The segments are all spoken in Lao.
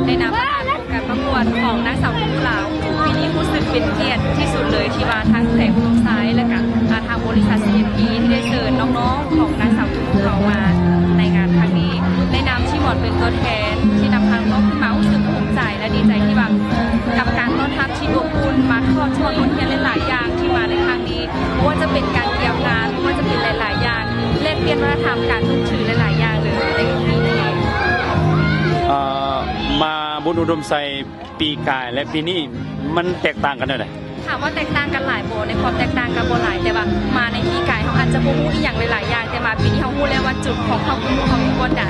ໃນນາມປະທານການປະກວດຂອງນາງສາວກຸມມຸລາວ ປີນີ້ຮູ້ສຶກເປັນກຽດທີ່ສຸດເລີຍ ທີ່ວ່າທາງແຂວງອຸດົມໄຊ ແລະກະ ອາ ທາງບໍລິສັດ ຊີເອັມພີ ທີ່ໄດ້ເຊີນນ້ອງໆຂອງນາງສາວກຸມມຸເຮົາມາໃນງານຄັ້ງນີ້. ໃນນາມທີ່ໝອນເປັນຕົວແທນທີ່ນຳພານ້ອງໆຂຶ້ນມາ ຮູ້ສຶກພູມໃຈ ແລະດີໃຈທີ່ວ່າກັບການຕ້ອນຮັບທີ່ອົບອຸ່ນ ມາຖອດຖອນບົດຮຽນຫຼາຍໆຢ່າງທີ່ມາໃນຄັ້ງນີ້ ບໍ່ວ່າຈະເປັນການກຽມງານ ບໍ່ວ່າຈະເປັນຫຼາຍໆຢ່າງ ແລກປ່ຽນວັດທະນະທຳການນັບຖືຫຼາຍໆຢ່າງເລີຍໃນປີນີ້. ເອີ ມາບຸນອຸດົມໄຊປີກາຍ ແລະ ປີນີ້ມັນແຕກຕ່າງກັນແນວໃດ? ຖາມວ່າແຕກຕ່າງກັນຫຼາຍບໍ່? ໃນຄວາມແຕກຕ່າງກໍບໍ່ຫຼາຍ, ແຕ່ວ່າມາໃນປີກາຍເຮົາອາດຈະບໍ່ຮູ້ອີ່ຫຍັງຫຼາຍໆຢ່າງ, ແຕ່ມາປີນີ້ເຮົາຮູ້ແລ້ວວ່າຈຸດຂອງເຜົ່າກຸມມຸເຮົາຢູ່ບ່ອນໃດ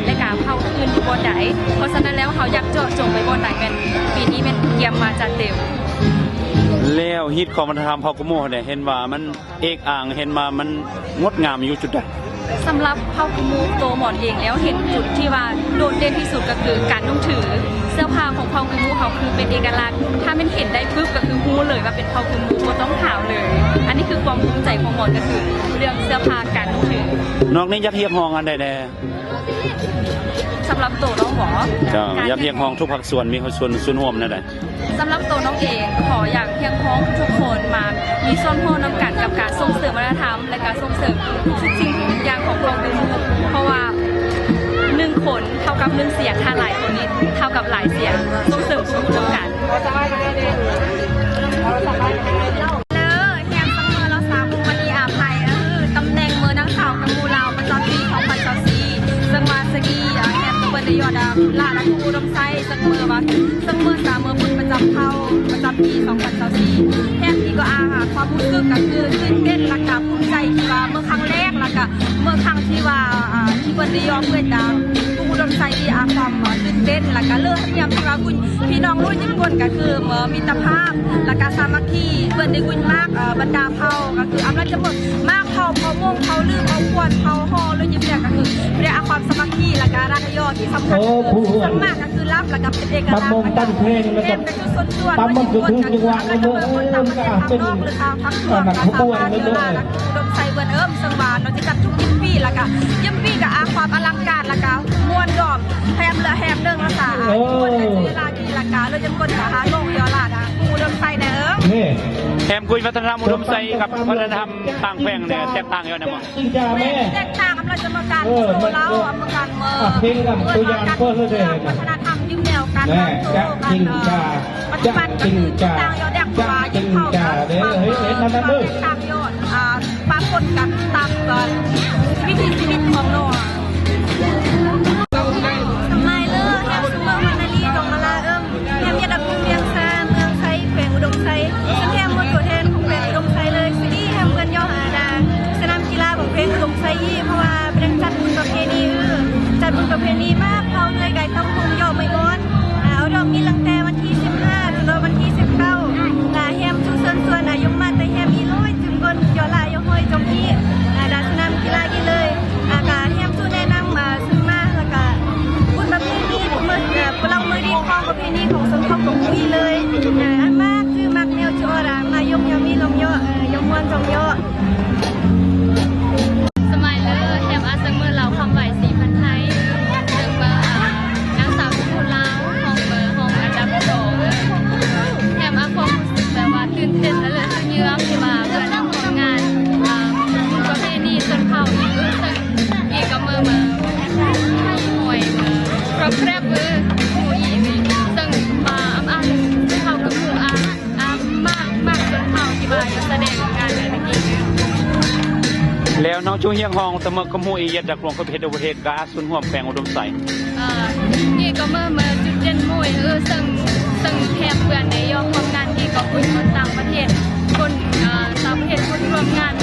ແລະ ກະເຜົ່າອື່ນຢູ່ບ່ອນໃດ. ເພາະສະນັ້ນແລ້ວເຮົາຢາກເຈາະຈົງໄປບ່ອນໃດ ແມ່ນປີນີ້ແມ່ນກຽມມາຈັດເຕັມ. ແລ້ວຮີດຄອງວັດທະນະທຳເຜົ່າກຸມມຸເຮົານີ້ ເຫັນວ່າມັນເອກອາງ ເຫັນວ່າມັນງົດງາມຢູ່ຈຸດໃດ? ສຳລັບເຜົ່າກຸມມຸໂຕໝອນເອງແລ້ວ ເຫັນຈຸດທີ່ວ່າໂດດເດັ່ນທີ່ສຸດກໍຄືການນຸ່ງຖື ເສື້ອຜ້າຂອງເຜົ່າກຸມມຸເຮົາຄືເປັນເອກະລັກ, ຖ້າແມ່ນເຫັນໄດ້ປຶບກໍຄືຮູ້ເລີຍວ່າເປັນເຜົ່າກຸມມຸ ບໍ່ຕ້ອງຖາມເລີຍ. ອັນນີ້ຄືຄວາມພູມໃຈຂອງໝອນ ກໍຄືເລື່ອງເສື້ອຜ້າການນຸ່ງຖື. ນອກນີ້ຢາກຮຽກຮ້ອງອັນໃດແດ່? ສຳລັບໂຕນ້ອງບໍ? ເຈົ້າ ຢາກຮຽກຮ້ອງທຸກພາກສ່ວນ ມີສ່ວນ ສ່ວນຮ່ວມແນວໃດ? ສຳລັບໂຕນ້ອງເອງ ຂໍຢາກຮຽກຮ້ອງທຸກຄົນມາມີສ່ວນຮ່ວມນຳກັນກັບການສົ່ງເສີມວັດທະນະທຳ ແລະ ການສົ່ງເສີມທຸກສິ່ງທຸກຢ່າງຂອງເຜົ່າກຸມມຸ ເພາະວ່າໜຶ່ງຄົນເທົ່າກັບໜຶ່ງສຽງ, ຖ້າຫຼາຍຄົນນີ້ເທົ່າກັບຫຼາຍສຽງ. ສົ່ງເສີມທຸກຄົນນຳກັນ. ເດີ ແຮມຊັມເມີລາວສາມ ວງມະນີອາໄພ ກໍຄືຕຳແໜ່ງເມີນາງສາວກຸມມຸລາວປະຈຳປີສອງພັນຊາວສີ່ ເຊິ່ງວ່າສະກີ ອາ ແຮມກໍເປີດໄດ້ຍອດ ອາ ລາດ ອາ ຄູອຸດົມໄຊ ເຊິ່ງເມີວ່າ ເຊິ່ງເມີສາເມີບຸນປະຈຳເຜົ່າ ປະຈຳປີສອງພັນຊາວສີ່ ແຮມທີ່ກໍ ອາ ຄວາມຮູ້ສຶກກໍຄືຕື່ນເຕັ້ນ ແລ້ວກໍພູມໃຈທີ່ວ່າເມີຄັ້ງແລກ ແລ້ວກໍເມີຄັ້ງທີ່ວ່າ ອາ ທີ່ເພິ່ນໄດ້ຢອກເອີ້ນດາວ ຄູອຸດົມໄຊ ທີ່ ອາ ຄວາມຕື່ນເຕັ້ນ ແລ້ວກໍເລີຍຮຽມທີ່ວ່າບຸນ ພີ່ນ້ອງລຸ້ນຍີ່ປຸ່ນກໍຄືເມີມິດຕະພາບ ແລ້ວກໍສາມັກຄີ ເພິ່ນໄດ້ບຸນມາກ ເອີ ບັນດາເຜົ່າ ກໍຄືອຳນາດຈະເໝິດ ມາກເຜົ່າ ເຜົ່າມົ້ງ ເຜົ່າລື ເຜົ່າຂວນ ເຜົ່າຫໍ ລຸ້ນຍີ່ແບກ ກໍຄືໄດ້ເອົາຄວາມສາມັກຄີ ແລ້ວກໍລັດຍອດທີ່ສຳຄັນ ໂອ້ ຜູ້ ສ່ວນມາກກໍຄືລຳ ແລ້ວກໍເປັນເອກະລັກ ແລ້ວກໍແມ່ນເປັນຈຸດສ່ວນຕົວ ລຸ້ນຍີ່ປຸ່ນກໍຄືອຳນາດຈະເໝິດຄົນຕ່າງປະເທດ ທາງນອກ ຫຼື ທາງ ທາງສ່ວນ ກໍສາມາດຢູ່ລາ ແລ້ວກໍອຸດົມໄຊເພິ່ນເອີ້ມ ເຊິ່ງວ່າເນາະ ຈະຈັດທຸກຢິມປີ ແລ້ວກໍ ຢ້ຽມປີກໍ ອາ ຄວາມອະລັງການ ແລ້ວກໍມ່ວນດອມ ແຮມເຫຼືອແຮມໜຶ່ງ ລະສາ ເອີ ຄົນກໍຊິລາກິນ ລະກະເລີຍຈົນຄົນກະຫາລົງຢໍລາດ ອາ ອຸດົມໄຊແດ່ເອີ. ແຮມກຸຍວັດທະນະທຳອຸດົມໄຊກັບວັດທະນະທຳຕ່າງແຂວງແດ່ ແຕກຕ່າງຢູ່ນະໝໍ? ແມ່ນ ແຕກຕ່າງກັບລາວຈະມາການ ເອີ ໂຊລາວ ມັນກໍ ອາ ເມືອງ ອາ ເພງນຳຕົວຢ່າງກໍເລີຍເດ້ ວັດທະນະທຳຢູ່ແນວການ ແມ່ນ ເອີ ຈະກິນຈາ ປະຕິບັດກໍຄືຕ່າງຢູ່ແດ່ ເພາະວ່າກິນເຂົ້າກັບ ເອີ ເຮັດ ເຮັດນັ້ນເດີ ຕ່າງຢູ່ ອາ ປາກົດກັນຕາມ ເອີ ວິຖີຊີວິດຂອງນ້ອງ. ສະມາຍເລີ ແຮມຊຸມເມີວັນນາລີ ດົງມະລາເອີມ ແຮມວຽດອາພູມ ວຽງຊາ ເມືອງໄຊ ແຂວງອຸດົມໄຊ ເຊິ່ງແຮມໝົດຕົວແທນຂອງແຂວງອຸດົມໄຊເລີຍ. ຊິນີ້ແຮມເພິ່ນຍ້ອນ ອາ ສະໜາມກິລາຂອງແຂວງອຸດົມໄຊອີກ ເພາະວ່າເພິ່ນຈັດບຸນປະເພນີ ຈັດບຸນປະເພນີມາກ ເຜົາເລື່ອຍໄກ່ເຕົ້າໂຮມ ເຍາະໄມ້ມ້ອນ ອາ ເອົາດອກມີດຕັ້ງແຕ່ວັນທີສິບຫ້າ ຈົນຮອດວັນທີສິບເກົ້າ ລະແຮມຊຸມເຊີນຊວນ ອາ ຍົມມາແຕ່ແຮມອີ້ ຮ້ອຍ ເປັນຄົນຢໍລະຢໍຫ້ອຍຈົງອີ ອາ ດາສະໜາມກິລາກິເລີຍ ອາ ກະແຮມຊູແນະນຳ ອາ ເຊິ່ງມາ ລະກະບຸນປະເພນີມື້ ເອີ ເລົ່າມື້ດີຂອງປະເພນີຂອງຊົນເຜົ່າກົງກຸຍເລີຍ ອາ ອັນມາຄືມັກແນວຈອດ ອາ ມາຍົມຢາມີລົມເຍາະ ເອີ ຍົມມ່ວນຈົງເຍາະ. ສະມາຍເລີ ແຮມອາເຊິ່ງເມີລາວຄຳໄຫວ ສີພັນໄທ ເຊິ່ງວ່າ ອາ ນາງສາວກຸມມຸລາວ ຮອງເບີ ຮອງອັນດັບສອງ ແຮມອາຄວາມຮູ້ສຶກແບບວ່າຕື່ນເຕັ້ນ ແລະ ເລີຍສະເຍືອມທີ່ວ່າເພິ່ນອອກງານ ອາ ບຸນປະເພນີຊົນເຜົ່າອີກ ເຊິ່ງອີກກໍເມີ ເມີຫອຍ ເມີຄຣອບແຄຣບ ເມີໝູອີກ ເຊິ່ງວ່າອຳອາເຮົາກໍໝູອາ ອາ ມັກ ມັກຊົນເຜົ່າທີ່ວ່າສະແດງອອກງານແບບນີ້. ແລ້ວນ້ອງຈຸຮຽກຮ້ອງຕະເໝີກຄວາມຮູ້ອີກຢາກຈາກຫຼວງປະເທດ ປະເທດກາ ສ່ວນຮ່ວມແຂວງອຸດົມໄຊ. ເອີ ນີ້ກໍເມີ ເມີຈຸດເດັ່ນໝູ່ ເອີ ເຊິ່ງ ເຊິ່ງແຮມເພື່ອນໄດ້ຢອກຮ່ວມງານ ທີ່ກໍຄົນຕ່າງປະເທດ ຄົນ ເອີ ຕ່າງປະເທດ ຄົນຮ່ວມງານ